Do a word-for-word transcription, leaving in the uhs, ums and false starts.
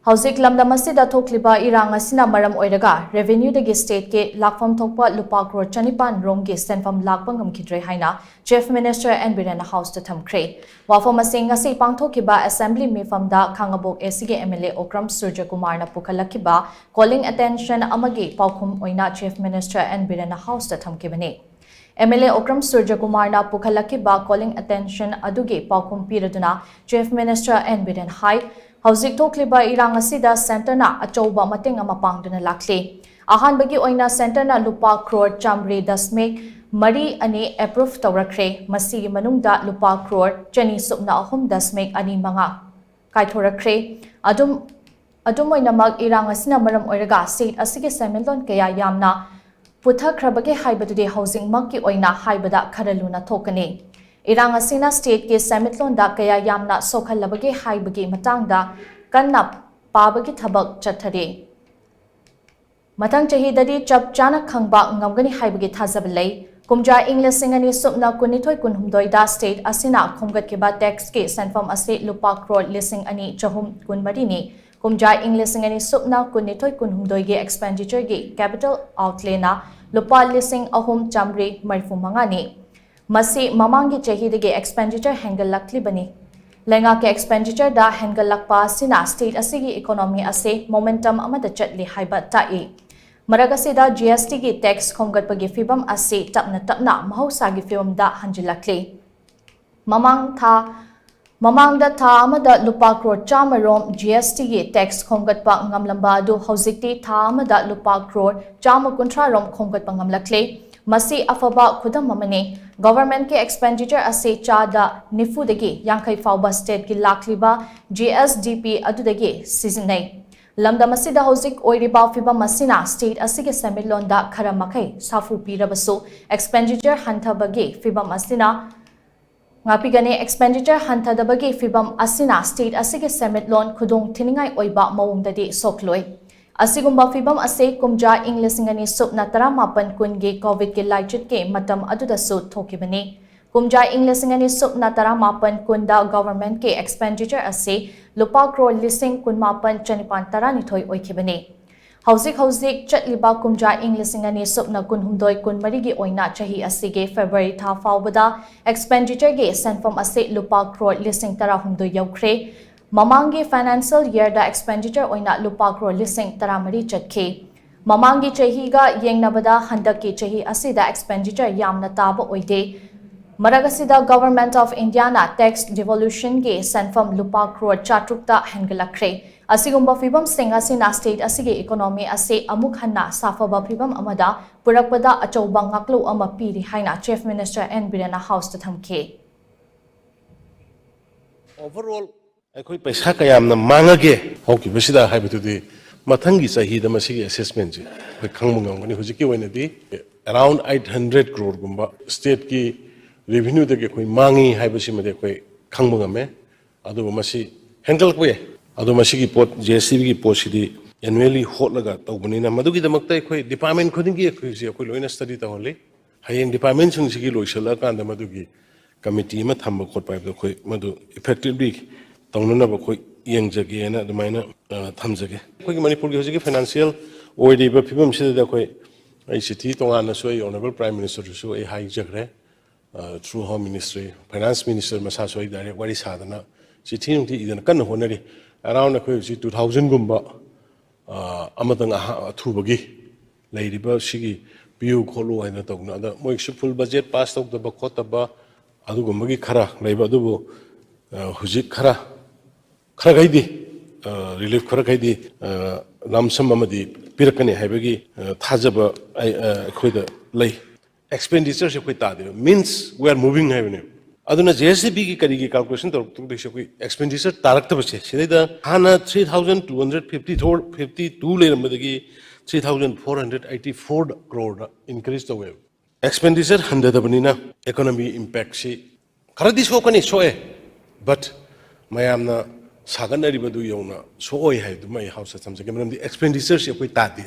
ꯍꯧꯖꯤꯛ ꯂꯝꯗꯝ ꯑꯁꯤꯗ ꯊꯣꯛꯂꯤꯕ ꯏꯔꯥꯡ ꯑꯁꯤꯅ ꯃꯔꯝ ꯑꯣꯏꯔꯒ revenue ꯗꯒꯤ state ꯀꯤ ꯂꯥꯛꯐꯝ ꯊꯣꯛꯄ ꯂꯨꯄꯥ ꯀ꯭ꯔꯣꯔ ꯆꯅꯤꯄꯥꯟ ꯔꯣꯝꯒꯤ ꯁꯦꯟꯐꯝ ꯂꯥꯛꯄ ꯉꯝꯈꯤꯗ꯭ꯔꯦ ꯍꯥꯏꯅ Chief Minister N ꯕꯤꯔꯦꯟꯅ House ꯇ ꯊꯝꯈ꯭ꯔꯦ꯫ ꯋꯥꯐꯝ ꯑꯁꯤ ꯉꯁꯤ ꯄꯥꯡꯊꯣꯛꯈꯤꯕ assembly ꯃꯤꯐꯝꯗ ꯈꯥꯉꯕꯣꯛ A C ꯒꯤ M L A Okram ꯁꯨꯔꯖꯀꯨꯃꯥꯔꯅ ꯄꯨꯈꯠꯂꯛꯈꯤꯕ calling attention ꯑꯃꯒꯤ ꯄꯥꯎꯈꯨꯝ ꯑꯣꯏꯅ Chief Minister N ꯕꯤꯔꯦꯟꯅ House ꯇ ꯊꯝꯈꯤꯕꯅꯤ꯫ M L A Okram ꯁꯨꯔꯖꯀꯨꯃꯥꯔꯅ ꯄꯨꯈꯠꯂꯛꯈꯤꯕ calling attention ꯑꯗꯨꯒꯤ ꯄꯥꯎꯈꯨꯝ ꯄꯤꯔꯗꯨꯅ Chief Minister N ꯕꯤꯔꯦꯟ ꯍꯥꯏ, ꯍꯧꯖꯤꯛ ꯊꯣꯛꯂꯤꯕ ꯏꯔꯥꯡ ꯑꯁꯤꯗ centre ꯅ ꯑꯆꯧꯕ ꯃꯇꯦꯡ ꯑꯃ ꯄꯥꯡꯗꯨꯅ ꯂꯥꯛꯂꯤ꯫ ꯑꯍꯥꯟꯕꯒꯤ ꯑꯣꯏꯅ centre ꯅ ꯂꯨꯄꯥ ꯀ꯭ꯔꯣꯔ ꯆꯥꯃꯔꯤ ꯗꯁꯃꯤꯛ ꯃꯔꯤ ꯑꯅꯤ approve ꯇꯧꯔꯛꯈ꯭ꯔꯦ꯫ ꯃꯁꯤꯒꯤ ꯃꯅꯨꯡꯗ ꯂꯨꯄꯥ ꯀ꯭ꯔꯣꯔ ꯆꯅꯤ ꯁꯨꯞꯅ ꯑꯍꯨꯝ ꯗꯁꯃꯤꯛ ꯑꯅꯤ ꯃꯉꯥ ꯀꯥꯏꯊꯣꯔꯛꯈ꯭ꯔꯦ꯫ ꯑꯗꯨꯝ ꯑꯗꯨꯝ ꯑꯣꯏꯅꯃꯛ, ꯏꯔꯥꯡ ꯑꯁꯤꯅ ꯃꯔꯝ ꯑꯣꯏꯔꯒ state ꯑꯁꯤꯒꯤ ꯁꯦꯟꯃꯤꯠꯂꯣꯟ ꯀꯌꯥ ꯌꯥꯝꯅ ꯄꯨꯊꯈ꯭ꯔꯕꯒꯦ ꯍꯥꯏꯕꯗꯨꯗꯤ ꯍꯧꯖꯤꯛꯃꯛꯀꯤ ꯑꯣꯏꯅ ꯍꯥꯏꯕꯗ ꯈꯔ ꯂꯨꯅ ꯊꯣꯛꯀꯅꯤ꯫ ꯏꯔꯥꯡ ꯑꯁꯤꯅ state ꯀꯤ ꯁꯦꯟꯃꯤꯠꯂꯣꯟꯗ ꯀꯌꯥ ꯌꯥꯝꯅ ꯁꯣꯛꯍꯜꯂꯕꯒꯦ ꯍꯥꯏꯕꯒꯤ ꯃꯇꯥꯡꯗ ꯀꯟꯅ ꯄꯥꯕꯒꯤ ꯊꯕꯛ ꯆꯠꯊꯔꯤ꯫ ꯃꯊꯪ ꯆꯍꯤꯗꯗꯤ ꯆꯞ ꯆꯥꯅ ꯈꯪꯕ ꯉꯝꯒꯅꯤ ꯍꯥꯏꯕꯒꯤ ꯊꯥꯖꯕ ꯂꯩ꯫ ꯀꯨꯝꯖꯥ ꯏꯪ ꯂꯤꯁꯤꯡ ꯑꯅꯤ ꯁꯨꯞꯅ ꯀꯨꯟꯅꯤꯊꯣꯏ ꯀꯨꯟꯍꯨꯝꯗꯣꯏꯗ state ꯑꯁꯤꯅ ꯈꯣꯝꯒꯠꯈꯤꯕ tax ꯀꯤ ꯁꯦꯟꯐꯝ ꯑꯁꯤ ꯂꯨꯄꯥ ꯀ꯭ꯔꯣꯔ ꯂꯤꯁꯤꯡ ꯑꯅꯤ ꯆꯍꯨꯝ ꯀꯨꯟꯃꯔꯤꯅꯤ꯫ ꯀꯨꯝꯖꯥ ꯏꯪ ꯂꯤꯁꯤꯡ ꯑꯅꯤ ꯁꯨꯞꯅ ꯀꯨꯟꯅꯤꯊꯣꯏ ꯀꯨꯟꯍꯨꯝꯗꯣꯏꯒꯤ expenditure ꯒꯤ capital outlay ꯅ ꯂꯨꯄꯥ ꯂꯤꯁꯤꯡ ꯑꯍꯨꯝ ꯆꯥꯃꯔꯤ ꯃꯔꯤꯐꯨ ꯃꯉꯥꯅꯤ꯫ ꯃꯁꯤ ꯃꯃꯥꯡꯒꯤ ꯆꯍꯤꯗꯒꯤ expenditure ꯍꯦꯟꯒꯠꯂꯛꯂꯤꯕꯅꯤ꯫ ꯂꯩꯉꯥꯛꯀꯤ expenditure ꯗ ꯍꯦꯟꯒꯠꯂꯛꯄ ꯑꯁꯤꯅ state ꯑꯁꯤꯒꯤ economy ꯑꯁꯤ momentum ꯑꯃꯗ ꯆꯠꯂꯤ ꯍꯥꯏꯕ ꯇꯥꯛꯏ꯫ ꯃꯔꯛ ꯑꯁꯤꯗ G S T ꯒꯤ tax ꯈꯣꯝꯒꯠꯄꯒꯤ ꯐꯤꯚꯝ ꯑꯁꯤ ꯇꯞꯅ ꯇꯞꯅ ꯃꯍꯧꯁꯥꯒꯤ ꯐꯤꯚꯝꯗ ꯍꯟꯖꯤꯜꯂꯛꯂꯤ꯫ ꯃꯃꯥꯡ ꯊꯥ, ꯃꯃꯥꯡꯗ ꯊꯥ ꯑꯃꯗ ꯂꯨꯄꯥ ꯀ꯭ꯔꯣꯔ ꯆꯥꯝꯃ ꯔꯣꯝ G S T ꯒꯤ tax ꯈꯣꯝꯒꯠꯄ ꯉꯝꯂꯝꯕ ꯑꯗꯨ ꯍꯧꯖꯤꯛꯇꯤ ꯊꯥ ꯑꯃꯗ ꯂꯨꯄꯥ ꯀ꯭ꯔꯣꯔ ꯆꯥꯝꯃ ꯀꯨꯟꯊ꯭ꯔꯥ ꯔꯣꯝ ꯈꯣꯝꯒꯠꯄ ꯉꯝꯂꯛꯂꯦ꯫ ꯃꯁꯤ ꯑꯐꯕ ꯈꯨꯗꯝ ꯑꯃꯅꯤ꯫ Government ꯀꯤ expenditure ꯑꯁꯤ ꯆꯥꯗ ꯅꯤꯐꯨꯗꯒꯤ ꯌꯥꯡꯈꯩ ꯐꯥꯎꯕ state ꯀꯤ ꯂꯥꯛꯂꯤꯕ G S D P ꯑꯗꯨꯗꯒꯤ ꯁꯤꯖꯤꯟꯅꯩ꯫ ꯂꯝꯗꯝ ꯑꯁꯤꯗ ꯍꯧꯖꯤꯛ ꯑꯣꯏꯔꯤꯕ ꯐꯤꯚꯝ ꯑꯁꯤꯅ state ꯑꯁꯤꯒꯤ ꯁꯦꯟꯃꯤꯠꯂꯣꯟꯗ ꯈꯔ ꯃꯈꯩ ꯁꯥꯐꯨ ꯄꯤꯔꯕꯁꯨ, expenditure ꯍꯟꯊꯕꯒꯤ ꯐꯤꯚꯝ ꯑꯁꯤꯅ, ꯉꯥꯛꯄꯤꯒꯅꯤ, expenditure ꯍꯟꯊꯗꯕꯒꯤ ꯐꯤꯚꯝ ꯑꯁꯤꯅ state ꯑꯁꯤꯒꯤ ꯁꯦꯟꯃꯤꯠꯂꯣꯟ ꯈꯨꯗꯣꯡ ꯊꯤꯅꯤꯡꯉꯥꯏ ꯑꯣꯏꯕ ꯃꯑꯣꯡꯗꯗꯤ ꯁꯣꯛꯂꯣꯏ꯫ ꯑꯁꯤꯒꯨꯝꯕ ꯐꯤꯚꯝ ꯑꯁꯤ ꯀꯨꯝꯖꯥ ꯏꯪ ꯂꯤꯁꯤꯡ ꯑꯅꯤ ꯁꯨꯞꯅ ꯇꯔꯥꯃꯥꯄꯟ ꯀꯨꯟꯒꯤ COVID ꯀꯤ ꯂꯥꯏꯆꯠꯀꯤ ꯃꯇꯝ ꯑꯗꯨꯗꯁꯨ ꯊꯣꯛꯈꯤꯕꯅꯤ꯫ ꯀꯨꯝꯖꯥ ꯏꯪ ꯂꯤꯁꯤꯡ ꯑꯅꯤ ꯁꯨꯞꯅ ꯇꯔꯥꯃꯥꯄꯟ ꯀꯨꯟꯗ ꯒꯚꯔꯟꯃꯦꯟꯠꯀꯤ ꯑꯦꯛꯁꯄꯦꯟꯗꯤꯆꯔ ꯑꯁꯤ ꯂꯨꯄꯥ ꯀ꯭ꯔꯣꯔ ꯂꯤꯁꯤꯡ ꯀꯨꯟꯃꯥꯄꯟ ꯆꯅꯤꯄꯥꯟ ꯇꯔꯥꯅꯤꯊꯣꯏ ꯑꯣꯏꯈꯤꯕꯅꯤ꯫ ꯍꯧꯖꯤꯛ ꯍꯧꯖꯤꯛ ꯆꯠꯂꯤꯕ ꯀꯨꯝꯖꯥ ꯏꯪ ꯂꯤꯁꯤꯡ ꯑꯅꯤ ꯁꯨꯞꯅ ꯀꯨꯟꯍꯨꯝꯗꯣꯏ ꯀꯨꯟꯃꯔꯤꯒꯤ ꯑꯣꯏꯅ ꯆꯍꯤ ꯑꯁꯤꯒꯤ ꯐꯦꯕ꯭ꯔꯨꯋꯥꯔꯤ ꯊꯥ ꯐꯥꯎꯕꯗ ꯑꯦꯛꯁꯄꯦꯟꯗꯤꯆꯔꯒꯤ ꯁꯦꯟꯐꯝ ꯑꯁꯤ ꯂꯨꯄꯥ ꯀ꯭ꯔꯣꯔ ꯂꯤꯁꯤꯡ ꯇꯔꯥꯍꯨꯝꯗꯣꯏ ꯌꯧꯈ꯭ꯔꯦ꯫ ꯃꯃꯥꯡꯒꯤ ꯐꯥꯏꯅꯥꯟꯁꯤꯌꯦꯜ ꯌꯔꯗ ꯑꯦꯛꯁꯄꯦꯟꯗꯤꯆꯔ ꯑꯣꯏꯅ ꯂꯨꯄꯥ ꯀ꯭ꯔꯣꯔ ꯂꯤꯁꯤꯡ ꯇꯔꯥꯃꯔꯤ ꯆꯠꯈꯤ꯫ ꯃꯃꯥꯡꯒꯤ ꯆꯍꯤꯒ ꯌꯦꯡꯅꯕꯗ ꯍꯟꯗꯛꯀꯤ ꯆꯍꯤ ꯑꯁꯤꯗ ꯑꯦꯛꯁꯄꯦꯟꯗꯤꯆꯔ ꯌꯥꯝꯅ ꯇꯥꯕ ꯑꯣꯏꯗꯦ꯫ ꯃꯔꯛ ꯑꯁꯤꯗ Government of Indiaꯅ tax devolutionꯒꯤ ꯁꯦꯟꯐꯝ ꯂꯨꯄꯥ ꯀ꯭ꯔꯣꯔ ꯆꯥꯇ꯭ꯔꯨꯛꯇ ꯍꯦꯟꯒꯠꯂꯛꯈ꯭ꯔꯦ꯫ ꯑꯁꯤꯒꯨꯝꯕ ꯐꯤꯕꯝꯁꯤꯡ ꯑꯁꯤꯅ state ꯑꯁꯤꯒꯤ economy ꯑꯁꯤ ꯑꯃꯨꯛ ꯍꯟꯅ ꯁꯥꯐꯕ ꯐꯤꯕꯝ ꯑꯃꯗ ꯄꯨꯔꯛꯄꯗ ꯑꯆꯧꯕ ꯉꯥꯛꯂꯧ ꯑꯃ ꯄꯤꯔꯤ ꯍꯥꯏꯅ Chief Minister N ꯕꯤꯔꯦꯟꯅ Houseꯇ ꯊꯝꯈꯤ꯫ Overall ꯑꯩꯈꯣꯏ ꯄꯩꯁꯥ ꯀꯌꯥꯝꯅ ꯃꯥꯡꯉꯒꯦ ꯍꯧꯈꯤꯕꯁꯤꯗ ꯍꯥꯏꯕꯗꯨꯗꯤ ꯃꯊꯪꯒꯤ ꯆꯍꯤꯗ ꯃꯁꯤꯒꯤ assessmentꯁꯦ ꯑꯩꯈꯣꯏ ꯈꯪꯕ ꯉꯝꯒꯅꯤ꯫ ꯍꯧꯖꯤꯛꯀꯤ ꯑꯣꯏꯅꯗꯤ around eight hundred crore ꯒꯨꯝꯕ stateꯀꯤ revenueꯗꯒꯤ ꯑꯩꯈꯣꯏ ꯃꯥꯡꯉꯤ ꯍꯥꯏꯕꯁꯤꯃꯗꯤ ꯑꯩꯈꯣꯏ ꯈꯪꯕ ꯉꯝꯃꯦ꯫ ꯑꯗꯨꯕꯨ ꯃꯁꯤ ꯍꯦꯟꯒꯠꯂꯛꯄ ꯌꯥꯏ꯫ ꯑꯗꯣ ꯃꯁꯤꯒꯤ ꯄꯣꯠ, GSTVꯒꯤ ꯄꯣꯠꯁꯤꯗꯤ annually ꯍꯣꯠꯂꯒ ꯇꯧꯕꯅꯤꯅ ꯃꯗꯨꯒꯤꯗꯃꯛꯇ ꯑꯩꯈꯣꯏ department ꯈꯨꯗꯤꯡꯒꯤ ꯑꯩꯈꯣꯏ ꯍꯧꯖꯤꯛ ꯑꯩꯈꯣꯏ ꯂꯣꯏꯅ study ꯇꯧꯍꯜꯂꯤ꯫ ꯍꯌꯦꯡ departmentꯁꯤꯡꯁꯤꯒꯤ ꯂꯣꯏꯁꯤꯜꯂꯛꯑꯀꯥꯟꯗ ꯃꯗꯨꯒꯤ committee ꯑꯃ ꯊꯝꯕ ꯈꯣꯠꯄ ꯍꯥꯏꯕꯗꯣ ꯑꯩꯈꯣꯏ ꯃꯗꯨ effectively ꯇꯧꯅꯅꯕ ꯑꯩꯈꯣꯏ ꯌꯦꯡꯖꯒꯦꯅ ꯑꯗꯨꯃꯥꯏꯅ, ꯑ, ꯊꯝꯖꯒꯦ꯫ ꯑꯩꯈꯣꯏꯒꯤ ꯃꯅꯤꯄꯨꯔꯒꯤ ꯍꯧꯖꯤꯛꯀꯤ financial ꯑꯣꯏꯔꯤꯕ ꯐꯤꯕꯝꯁꯤꯗꯗꯤ ꯑꯩꯈꯣꯏ, ꯑꯩ ꯆꯤꯊꯤ ꯇꯣꯉꯥꯟꯅꯁꯨ ꯑꯩ Honourable Prime Ministerꯗꯁꯨ ꯑꯩ ꯍꯥꯏꯖꯈ꯭ꯔꯦ꯫ ꯑ, through Home Ministry, Finance Minister ꯃꯁꯥꯁꯨ ꯑꯩ direct ꯋꯥꯔꯤ ꯁꯥꯗꯅ ꯆꯤꯊꯤ ꯅꯨꯡꯊꯤ ꯏꯗꯅ ꯀꯟꯅ ꯍꯣꯠꯅꯔꯤ꯫ Around ꯑꯩꯈꯣꯏ ꯍꯧꯖꯤꯛ two thousand ꯒꯨꯝꯕ, ꯑ, ꯑꯃꯇꯪ ꯑꯍ-, ꯑꯊꯨꯕꯒꯤ ꯂꯩꯔꯤꯕ ꯁꯤꯒꯤ ꯄꯤꯌꯨ ꯈꯣꯠꯂꯨ ꯍꯥꯏꯅ ꯇꯧꯗꯅ, ꯑꯗ ꯃꯣꯏꯒꯤꯁꯨ full budget pass ꯇꯧꯗꯕ ꯈꯣꯠꯇꯕ ꯑꯗꯨꯒꯨꯝꯕꯒꯤ ꯈꯔ ꯂꯩꯕ, ꯑꯗꯨꯕꯨ, ꯑ, ꯍꯧꯖꯤꯛ ꯈꯔ, ꯈꯔꯈꯩꯗꯤ, ꯑ, relief ꯈꯔꯈꯩꯗꯤ, ꯑ, lump sum ꯑꯃꯗꯤ ꯄꯤꯔꯛꯀꯅꯤ ꯍꯥꯏꯕꯒꯤ, ꯑ, ꯊꯥꯖꯕ ꯑꯩ, ꯑ, ꯑꯩꯈꯣꯏꯗ ꯂꯩ꯫ Expenditureꯁꯦ ꯑꯩꯈꯣꯏ ꯇꯥꯗꯦꯕ, means we are moving ꯍꯥꯏꯕꯅꯦꯕ꯫ ꯑꯗꯨꯅ GSTVꯒꯤ ꯀꯔꯤꯒꯤ calculation ꯇꯧꯔꯛꯇ꯭ꯔꯤꯁꯦ ꯑꯩꯈꯣꯏ expenditure ꯇꯥꯔꯛꯇꯕꯁꯦ ꯁꯤꯗꯩꯗ ꯍꯥꯟꯅ three thousand two hundred fifty four, fifty two ꯂꯩꯔꯝꯕꯗꯒꯤ three thousand four hundred eighty four crore increase ꯇꯧꯋꯦꯕ꯫ Expenditure ꯍꯟꯊꯗꯕꯅꯤꯅ economy impactꯁꯤ ꯈꯔꯗꯤ ꯁꯣꯛꯀꯅꯤ, ꯁꯣꯛꯑꯦ, but ꯃꯌꯥꯝꯅ ꯁꯥꯒꯠꯅꯔꯤꯕꯗꯨ ꯌꯧꯅ ꯁꯣꯛꯑꯣꯏ ꯍꯥꯏꯕꯗꯨꯃ ꯑꯩ Houseꯇ ꯊꯝꯖꯒꯦ, ꯃꯔꯝꯗꯤ expenditureꯁꯤ ꯑꯩꯈꯣꯏ ꯇꯥꯗꯦ꯫